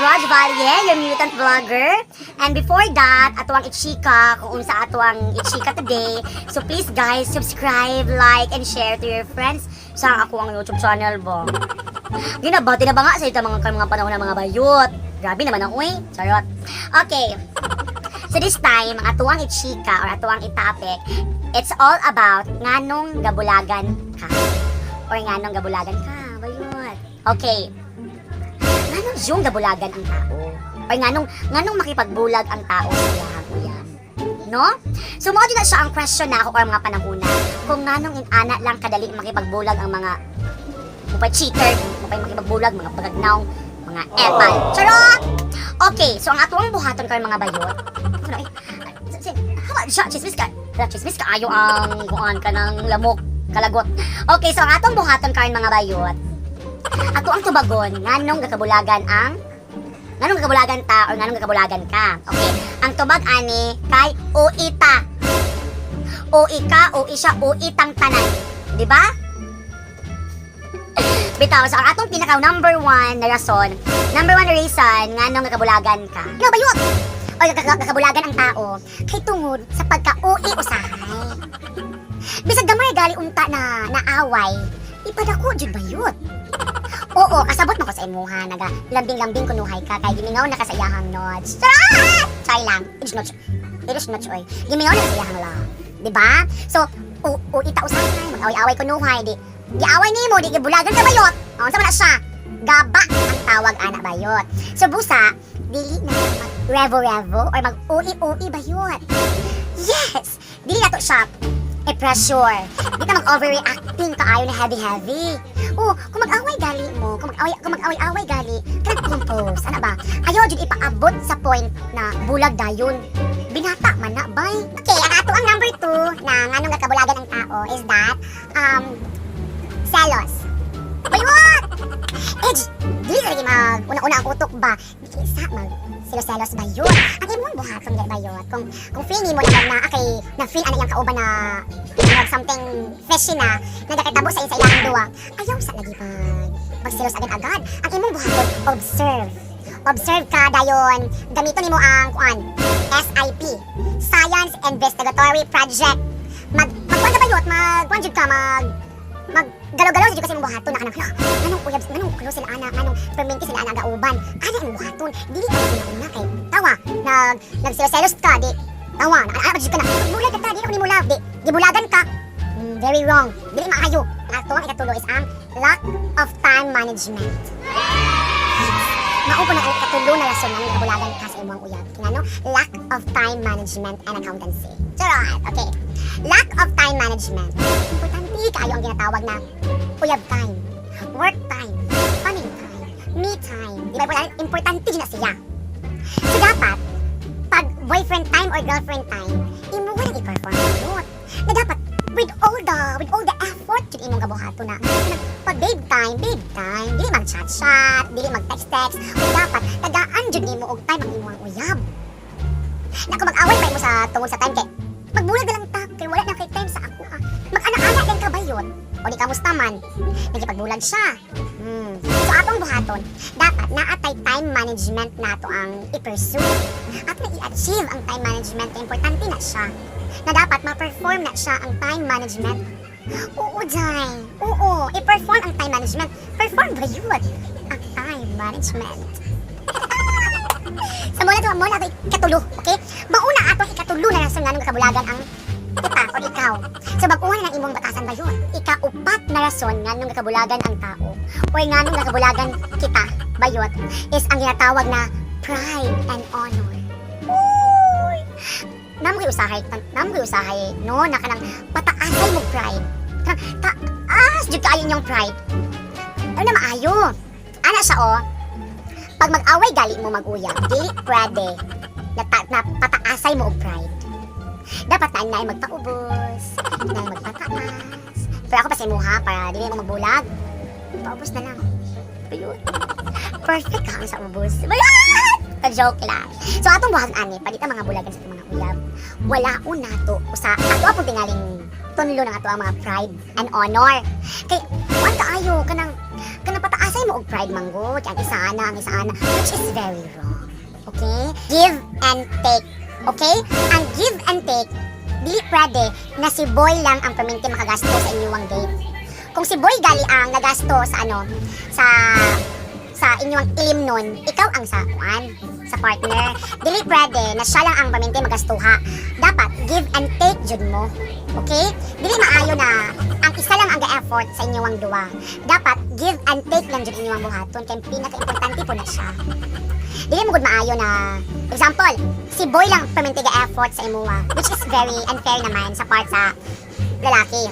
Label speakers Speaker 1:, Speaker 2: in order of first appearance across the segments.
Speaker 1: Raj Valle, your mutant vlogger. And before that, ato ang ichika kung unsa ato ang ichika today. So please guys, subscribe, like, and share to your friends sa ako ang YouTube channel ba. Ginabati na ba nga sa ito mga panahon ng mga bayot? Grabe naman ang uy. Charot. Okay. So this time, ang atuang ichika or atuang itopic, it's all about nganong gabulagan ka. Or nganong gabulagan ka, bayot. Okay. Nganong yung gabulagan ang tao? Or nganong makipagbulag ang tao sa iyahang uyab? No? So mao na siya ang question na ako or mga panahuna. Kung nganong inana lang kadali makipagbulag ang mga mupay cheater, mupay makipagbulag, mga pagagnaw, mga epal. Charot! Okay, so ang atuang buhaton karon, mga bayot. Ano eh? Hawa siya, chismis ka. Hala, chismis ka ayo ang kuan ka ng lamok, kalagot. Okay, so ang atong buhaton karon, mga bayot. Ato ang tubagon nganong gakabulagan ta or nganong gakabulagan ka. Okay, ang tubag ani kay uita. Ui ka, ui siya, uitang tanan. Di ba? Bitaw, so ang atong pinaka number one na rason, number one reason nganong gakabulagan ka. No, bayot! O gakabulagan ang tao kay tungod sa pagka-ui usahay. Bisag gamay gali unta na naaway, ipadako jud, bayot. Oo, kasabot man ko sa imuha, naga lambing-lambing kunuhay ka kay gimingaw na ka sa iyahang notes. Charot! Chay lang. It is not. It is not, oy. Gimingaw na ka sa iyahang love. Di ba? So, u ita usahay, mag-away-away kunuhay di. Giaway nimo, di gibulagan ka, bayot. Oh, unsa man na siya? Gaba ang tawag ana, bayot. So busa, dili na mag revo-revo or mag ui-ui, bayot. Yes! Dili na to siya i-pressure. Di ta mag-overreacting kaayo na heavy-heavy. Oh, kung mag-away gali mo, kung mag-away-away gali, kanang compose, ano ba? Ayaw jud ipaabot sa point na bulag dayon. Binata man na, bay. Okay, ang ato ang number two na nganong gakabulagan ang tao is that selos. Bayot! Edge, dili lagi mag una-una ang utok ba? Di sa mag selos-selos, bayot. Ang imong buhaton gay, bayot. Kung feel nimo na na kay na feel ana iyang kauban na na something fishy na nagakitabo sa ilang duwa. Ayaw sa lagi pag magselos agad-agad. Ang imong buhaton, observe. Observe ka dayon. Gamiton nimo ang kuan, SIP. Science Investigatory Project. Mag magkuan ka, bayot, magkuan jud ka, mag mag galaw-galaw jud kasi imong buhaton na kanang hala, nganong uyab, nganong close sila ana, nganong perminti sila ana gauban ana imong buhaton. Dili ka una-una kay tawa nag nagselos-selos ka, di tawa na ana jud ka na bulag ka ta, di ko nimo love, di gibulagan ka. Very wrong, dili maayo. Ang ato ang ikatulo is ang lack of time management. Mao po na ang ikatulo na rason nga nagabulagan ka sa imong uyab. Kinano? Lack of time management and accountancy. Charot! Okay. Lack of time management. Importante kaayo ang ginatawag na uyab time, work time, family time, me time. Di ba importante, importante jud na siya? So dapat, pag boyfriend time or girlfriend time, imo nang i-perform yun. Na dapat, with all the effort jud imong gabuhaton na pag babe time, dili mag chat chat, dili mag text text, ug dapat tagaan jud nimo og time ang imong uyab. Na kung mag-away pa mo sa tungod sa time kay magbulag na lang ta kay wala na kay time sa ako ah. Mag-ana-ana din ka, bayot. O di kamusta man? Nagipagbulag siya. So atong buhaton, dapat naatay time management nato ang i-pursue. At na i-achieve ang time management kay importante na siya. Na dapat ma-perform na siya ang time management. Oo, Jai. Oo, i-perform ang time management. Perform ba yun? Ang time management. Sa muna to ikatulo, okay? Mauna atong ikatulo na rason nganong kabulagan ang kita or ikaw. So bag-uhan na ng imong batasan ba yun? Ikaupat na rason nganong kabulagan ang tao or nganong kabulagan kita, bayot, is ang ginatawag na pride and honor. Uy! Namo kay usahay no na kanang pataasay mo pride. Kanang taas jud kaayo inyong pride. Ano na maayo? Ana siya oh. Pag mag-away gali mo mag-uyab, dili pwede na pataasay mo og pride. Dapat na naay magpaubos, naay magpataas. Pero ako pa sa imuha para dili mo magbulag. Paubos na lang. Ayun. Perfect ka ang sa ubos. Bayat! Ka-joke lang. So atong buhaton ani, padita mga bulagan sa atong mga uyab. Wala nato usa ato apong tingaling tunlo ng ato ang mga pride and honor. Kay kuan kaayo kanang kanang pataasay mo. og pride manggod, ang isa ana, ang isa ana, which is very wrong. Okay? Give and take. Okay? Ang give and take, dili pwede na si boy lang ang permente makagasto sa inyong date. Kung si boy gali ang nagasto sa ano, sa inyong ilimnon, ikaw ang sa kuan, sa partner. Dili pwede na siya lang ang permente magastuha. Dapat give and take jud mo. Okay? Dili maayo na ang isa lang ang ga-effort sa inyong duwa. Dapat give and take lang jud inyong buhaton kay pinaka-importante po na siya. Dili mo gud maayo na, example, si boy lang permente ga-effort sa imuha, which is very unfair naman sa part sa lalaki.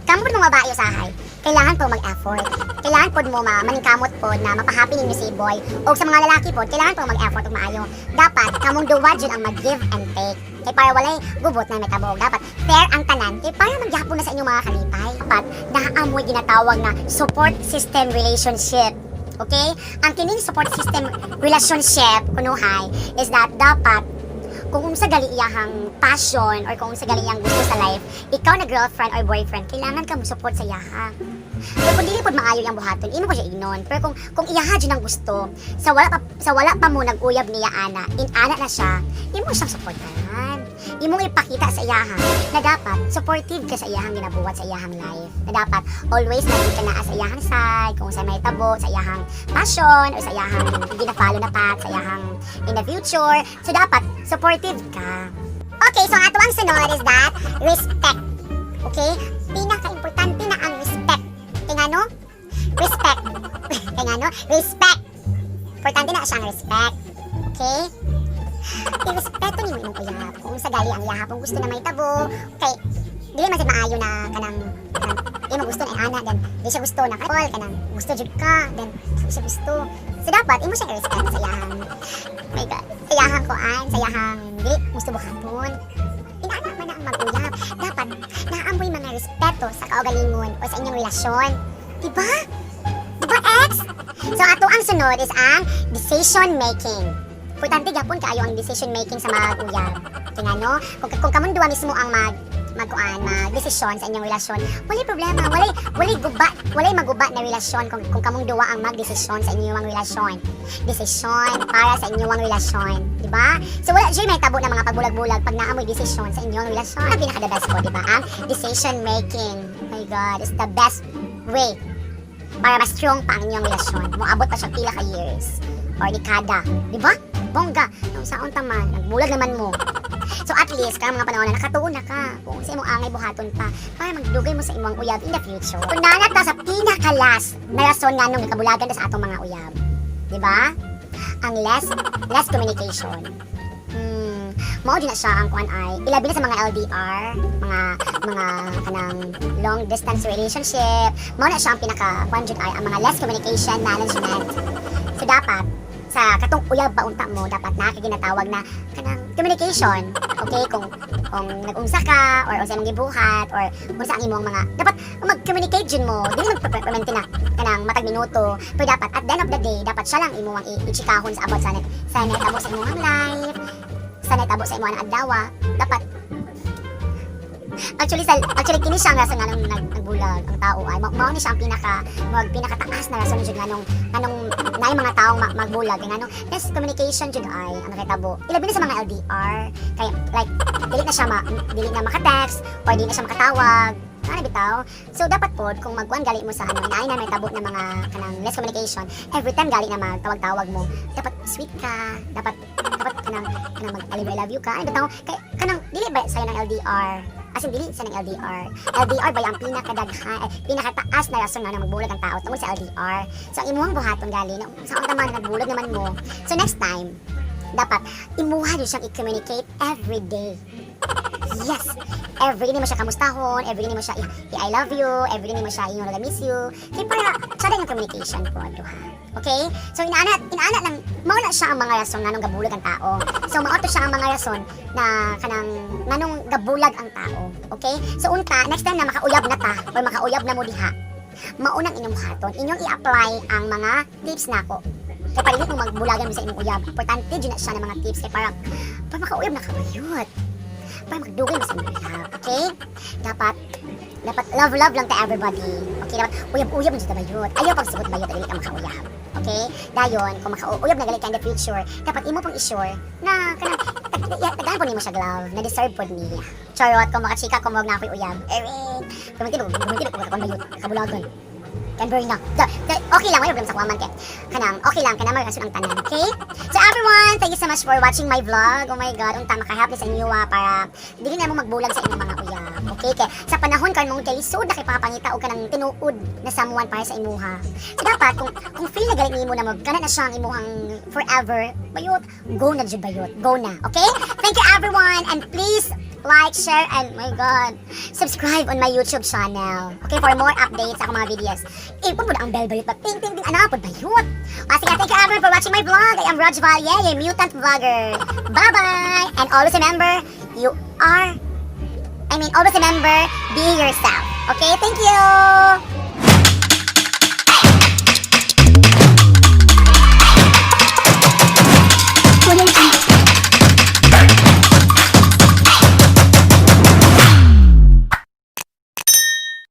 Speaker 1: Kamo pud mga babae usahay, kailangan po mag-effort. Kailangan po mo maningkamot po na mapahappy ninyo si boy. O sa mga lalaki po, kailangan po mag-effort ug maayo. Dapat kamong duwa jud ang mag-give and take. Kay para walay gubot na may. Dapat fair ang tanan kay para magyapon na sa inyong mga kalipay. Dapat naa moy ginatawag na support system relationship. Okay? Ang kining support system relationship kunuhay is that dapat kung unsa gali iyahang passion or kung unsa gali iyang gusto sa life, ikaw na girlfriend or boyfriend, kailangan ka mo support sa iyaha. Pero kung dili pod maayo iyang buhaton, imo ko siya ignon. Pero kung iyaha jud ang gusto, sa wala pa mo nag-uyab niya ana, in-ana na siya, imo siyang suportahan. Imong ipakita sa iyaha na dapat supportive ka sa iyahang ginabuhat sa iyahang life. Na dapat always lagi ka naa sa iyahang side, kung sa may tabo, sa iyahang passion, or sa iyahang gina-follow na path, sa iyahang in the future. So dapat supportive ka. Okay, so ang ato ang sunod is that respect. Okay? Pinaka-importante na ang respect. Kaya nga no? Respect. Kaya nga no? Respect. Importante na siyang respect. Okay? I-respeto nimo imong uyab. Kung sa gali ang iyahapong gusto na may tabo, kay dili man sad maayo na kanang imo gusto na ana, then di siya gusto na kay kanang gusto jud ka, then di siya gusto. So dapat imo siya i-respect sa iyahang, my God, sa iyahang kuan, sa iyahang dili gusto buhaton. Inaana man na ang mag-uyab. Dapat naa moy mga respeto sa kaugalingon o sa inyong relasyon. Diba? Diba, ex? So ato ang sunod is ang decision making. Importante gyapon kaayo ang decision making sa mag-uyab. Kaya nga, no, kung kamong duwa mismo ang magkuan, magdesisyon sa inyong relasyon, walay problema, walay maguba na relasyon kung kamong duwa ang magdesisyon sa inyong relasyon. Desisyon para sa inyong relasyon, di ba? So wala jud may tabo na mga pagbulag-bulag pag naa moy desisyon sa inyong relasyon. Ang pinaka the best po, di ba? Ang decision making. My God, it's the best way para mas strong pa ang inyong relasyon. Moabot pa siya pila ka years or dekada, di ba? Bongga, nung saon ta man, nagbulag naman mo. So at least, karong mga panahon na nakatuon na ka kung sa imong angay buhaton pa para magdugay mo sa imong uyab in the future. Kung naa na ta sa pinaka-last na rason nga nung nakabulagan ta sa atong mga uyab. Di ba? Ang less less communication. Mao din na siya ang kuan ay ilabi na sa mga LDR, mga kanang long distance relationship. Mao na siya ang pinaka kuan jud ay ang mga less communication management. So dapat sa katong uyab ba unta mo, dapat na kay ginatawag na kanang communication. Okay, kung nag-unsa ka or unsa imong gibuhat or unsa ang imong mga, dapat mag-communicate jud mo. Dili magpermente na kanang matag minuto, pero dapat at the end of the day, dapat siya lang imong i-chikahon sa about sa nahitabo sa imong life, sa nahitabo sa imong adlaw. Dapat actually kini siya ang rason nga nung nagbulag ang tao ay mao ni siya ang pinakataas na rason jud nganong naay mga taong magbulag kay ngano less communication jud ay ang nakitabo, ilabi na sa mga LDR, kay like dili na maka-text or dili na siya makatawag ano bitaw. So dapat pod kung magkuan gali mo sa ano, naay na may tabo na mga kanang less communication, every time gali na magtawag-tawag mo, dapat sweet ka, dapat kanang mag I love you ka, ano bitaw, kay kanang dili ba sayo ng LDR. As in, dili sa ng LDR. LDR ba ang pinakadaghan, eh, pinakataas na rason nga na magbulag ang tao tungod sa LDR. So, ang imuhang buhaton gali, na, sa unta man, nagbulag naman mo. So, next time, dapat imuha jud siyang i-communicate every day. Yes! Every day mo siya kamustahon, every day mo siya I love you, every day mo siya ingon I miss you. Kay para sa yung communication po duha. Okay? So inaana lang mao na siya ang mga rason nganong gabulag ang tao. So mao to siya ang mga rason na kanang nganong gabulag ang tao. Okay? So unta next time na makauyab na ta or makauyab na mo diha, maunang inyong buhaton, inyong i-apply ang mga tips nako. Kay para dili mo magbulagan mo sa imong uyab. Importante jud na siya ng mga tips kay para makauyab na kabayot. Para magdugay mo sa imong uyab. Okay? Dapat love love lang to everybody. Okay, dapat uyab-uyab mo sa bayot. Ayaw pagsugot bayot dili ka makauyab. Dayon, kung makauyab na gali ka in the future, dapat imo pong i-sure na kanang tagaan po nimo siya love, na deserve pod niya. Charot, kung makachika ko mo na ako'y uyab. Eric, gumanti ko bayot, kabulagan. Can na. So, okay lang, wala problema sa kuwaman kay. Kanang, okay lang, kanang may ang tanan, okay? So everyone, thank you so much for watching my vlog. Oh my God, unta makahelp ni sa inyo ah, para dili na mo magbulag sa inyong mga uyab. Okay, kay sa panahon karon mong kay lisod na kay papangita og kanang tinuod na someone para sa imuha. So dapat kung feel na galit nimo na mag kana na siya ang imuhang forever, bayot, go na jud bayot. Go na, okay? Thank you, everyone, and please like, share, and my God, subscribe on my YouTube channel. Okay, for more updates sa akong mga videos. Ipon mo na ang bell bayot ba? Ting, ting, ting, ano po bayot? Ah, sige, thank you everyone for watching my vlog. I am Raj Valle, a mutant vlogger. Bye-bye! And always remember, you are, I mean, always remember, be yourself. Okay, thank you!